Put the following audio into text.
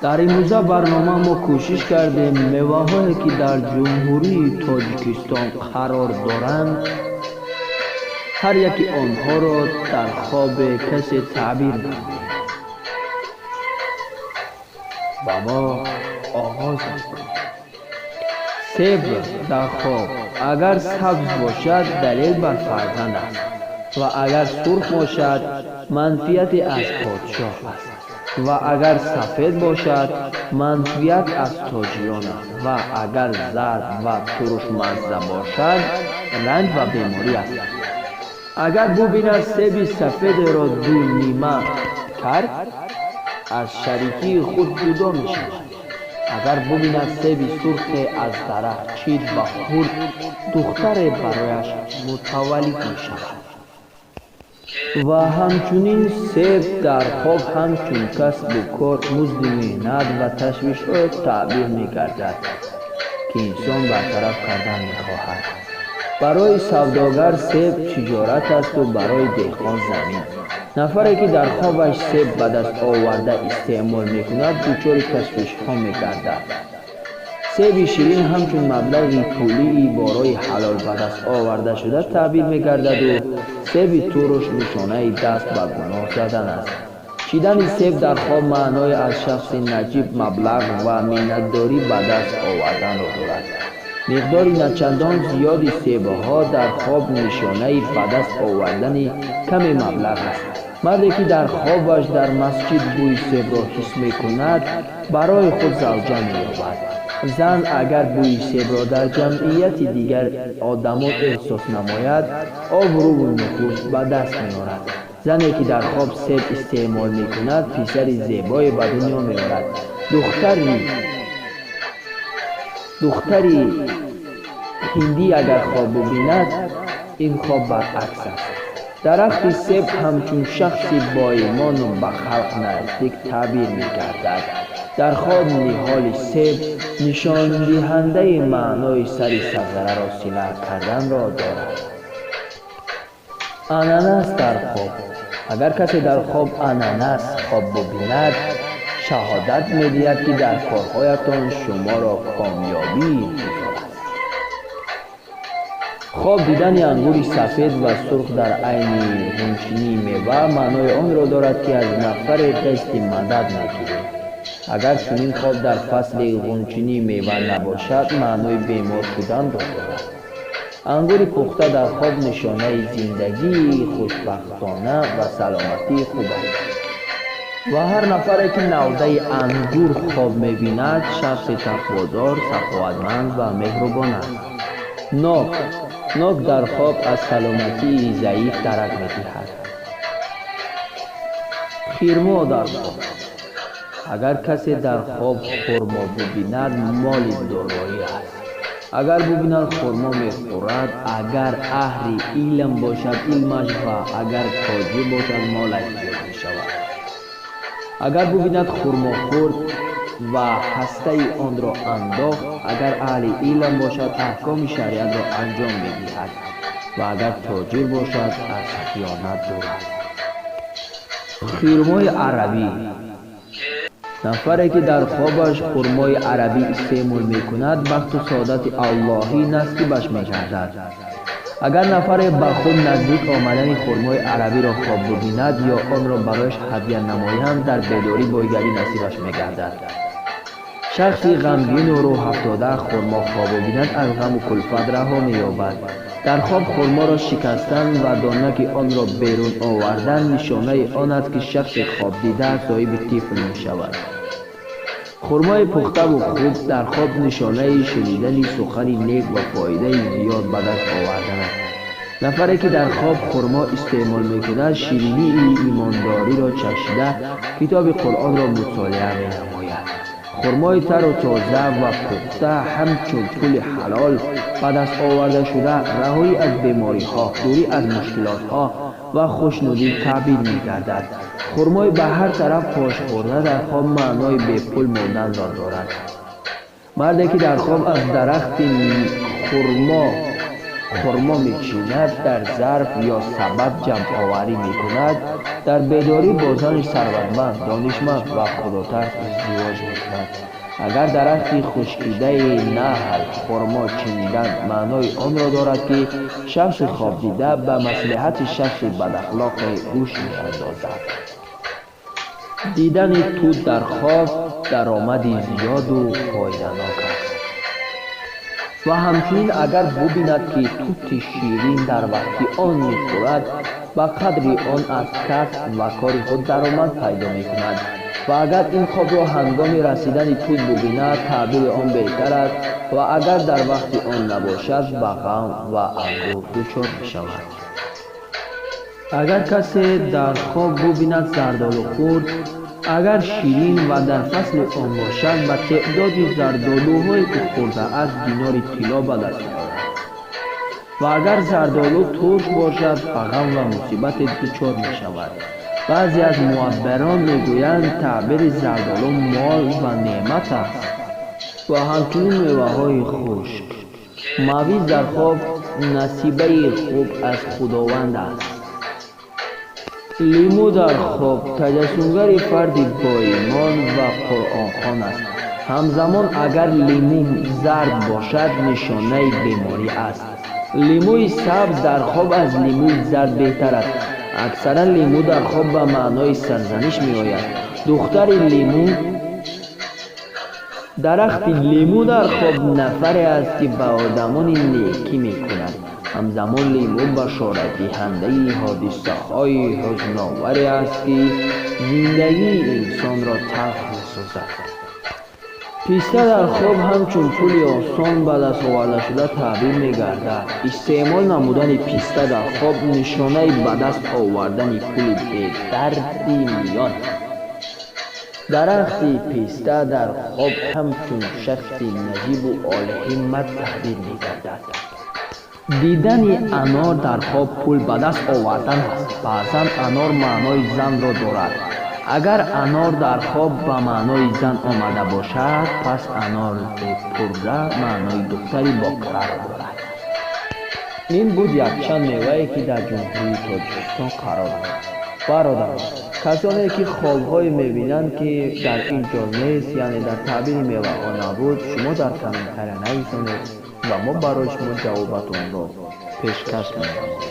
Дар имрӯза барнома мо кӯшиш кардем меваҳое ки дар Ҷумҳурии Тоҷикистон қарор доранд, ҳар яки онҳоро дар хоби касе таъбир намоем. Ва мо оғоз мекунем. Себ дар хоб агар сабз бошад, далел бар фарзанд аст ва агар сурх бошад, манфиате аз подшоҳ аст ва агар сафед бошад, манфиат аз тоҷирон аст ва агар зард ва турушмазза бошад, ранҷ ва беморӣ аст. Агар бубинад себи сафедеро ду нима кард, аз шарикии худ ҷудо мешавад. Агар бубинад себи сурхе аз дарахт чид ва хӯрд, духтаре барояш мутаваллид мешавад. Ва ҳамчунин себ дар хоб ҳамчун касбу кор, музди меҳнат ва ташвишҳо таъбир мегардад, ки инсон бартараф кардан мехоҳад. Барои савдогар себ тиҷорат асту барои деҳқон замин. Нафаре ки дар хобаш себ ба даст оварда истеъмол мекунад, дучори ташвишҳо мегардад. Себи ширин ҳамчун маблағи пулии бо роҳи ҳалол ба даст овардашуда таъбир мегардаду себи туруш нишонаи даст ба гуноҳ задан аст. Чидани себ дар хоб маънои аз шахси наҷиб маблағ ва миннатдорӣ ба даст оварданро дорад. Миқдори начандон зиёди себҳо дар хоб нишонаи ба даст овардани каме маблағ аст. Марде ки дар хобаш дар масҷид бӯи себро ҳис мекунад, барои худ завҷа меёбад. Зан агар бӯи себро дар ҷамъияти дигар одамон эҳсос намояд, обрӯву нуфуз ба даст меорад. Зане ки дар хоб себ истеъмол мекунад, писари зебое ба дунё меорад. Духтари ҳиндӣ агар хоб бубинад, ин хоб баръакс аст. Дарахти себ ҳамчун шахси боимону ба халқ наздик таъбир мегардад. Дар хоб ниҳоли себ нишондиҳандаи маънои сари сабзараро сила карданро дорад. Ананас дар хоб. Агар касе дар хоб ананас хоб бубинад, шаҳодат медиҳад, ки дар корҳоятон шуморо комёбӣ интизор аст. Хоб дидани ангури сафед ва сурх дар айни ғунчинии мева маънои онро дорад, ки аз нафаре дасти мадад мегиред. Агар чунин хоб дар фасли ғунчинии мева набошад, маънои бемор шуданро дорад. Ангури пухта дар хоб нишонаи зиндагии хушбахтона ва саломатии хуб аст. Ва ҳар нафаре ки навдаи ангур хоб мебинад, шахси тақводор, саховатманд ва меҳрубон аст. Нок. Нок дар хоб аз саломатии заиф дарак медиҳад. Хирмо дар хоб. Агар касе дар хоб хурмо бубинад, моли дороӣ аст. Агар бубинад хурмо мехӯрад, агар аҳли илм бошад, илмаш ва агар тоҷир бошад, молаш зиёд мешавад. Агар бубинад хурмо хӯрд ва ҳастаи онро андохт, агар аҳли илм бошад, аҳкоми шариатро анҷом медиҳад ва агар тоҷир бошад, аз хиёнат дур аст. Хирмои арабӣ. Нафаре ки дар хобаш хурмои арабӣ истеъмол мекунад, бахту саодати аллоҳӣ насибаш мегардад. Агар нафаре ба худ наздик омадани хурмои арабиро хоб бубинад ё онро барояш ҳадя намоянд, дар бедорӣ бойгарӣ насибаш мегардад. Шахси ғамгину рӯҳафтода хурмо хоб бубинад, аз ғаму кулфат раҳо меёбад. Дар хоб хурморо шикастан ва донаки онро берун овардан нишонаи он аст, ки шахси хобдида соҳиби тифл мешавад. Хурмои пухтаву хуб дар хоб нишонаи шунидани сухани нек ва фоидаи зиёд ба даст овардан аст. Нафаре ки дар хоб хурмо истеъмол мекунад, ширинии имондориро чашида, китоби Қуръонро мутолиа менамояд. Хурмои тару тоза ва пухта ҳамчун пули ҳалол ба даст овардашуда, раҳоӣ аз бемориҳо, дурӣ аз мушкилотҳо ва хушнудӣ таъбир мегардад. Хурмои ба ҳар тараф пошхӯрда дар хоб маънои бепул монданро дорад. Марде ки дар хоб аз дарахти хурмо Хурмо мечинад, дар зарф ё сабад ҷамъоварӣ мекунад, дар бедорӣ бо зани сарватманд, донишманд ва худотарс издивоҷ мекунад. Агар дарахти хушкидаи наҳл хурмо чинидан маънои онро дорад, ки шахси хобдида ба маслиҳати шахси бадахлоқе гӯш меандозад. Дидани тут дар хоб даромади зиёду фоиданок аст. Ва ҳамчунин агар бубинад, ки тути ширин дар вақти он мехӯрад, ба қадри он аз касб ва кори худ даромад пайдо мекунад. Ва агар ин хобро ҳангоми расидани тут бубинад, таъбири он беҳтар аст ва агар дар вақти он набошад, ба ғам ва андӯҳ дучор мешавад. Агар касе дар хоб бубинад зардолу хурд, агар ширин ва дар фасли он бошад, ба теъдоди зардолуҳое ки хӯрдааст динори тилло ба даст меорад. Ва агар зардолу турш бошад, ба ғам ва мусибате дучор мешавад. Баъзе аз муаббирон мегӯянд, таъбири зардолу мол ва неъмат аст. Ва ҳамчунин меваҳои хушк. Мавиз дар хоб насибаи хуб аз Худованд аст. Лимӯ дар хоб таҷассумгари фарди боимон ва қуръонхон аст. Ҳамзамон агар лимӯ зард бошад, нишонаи беморӣ аст. Лимӯи сабз дар хоб аз лимӯи зард беҳтар аст. Аксаран лимӯ дар хоб ба маънои сарзаниш меояд. Духтари лимӯ. Дарахти лимӯ дар хоб нафаре аст, ки ба одамони некӣ мекунад. Ҳамзамон лимӯ башоратдиҳандаи ҳодисаҳои ҳузноваре аст, ки зиндагии инсонро талх месозад. Писта дар хоб ҳамчун пули осон ба даст овардашуда таъбир мегардад. Истеъмол намудани писта дар хоб нишонаи ба даст овардани пули бедарди миён аст. Дарахти писта дар хоб ҳамчун шахси наҷибу олиҳиммат таъбир мегардад. Дидани анор дар хоб пул ба даст овардан аст. Баъзан анор маънои занро дорад. Агар анор дар хоб ба маънои зан омада бошад, пас анори пурра маънои духтари бокираро дорад. Ин буд якчанд мевае, ки дар Ҷумҳурии Тоҷикистон қарор дорад. Бародарон, касоне ки хобҳое мебинанд, ки дар ин ҷо нест, яъне дар таъбири меваҳо набуд, шумо дар комментария нависонед ва мо барои шумо ҷавобатонро пешкаш менамоем.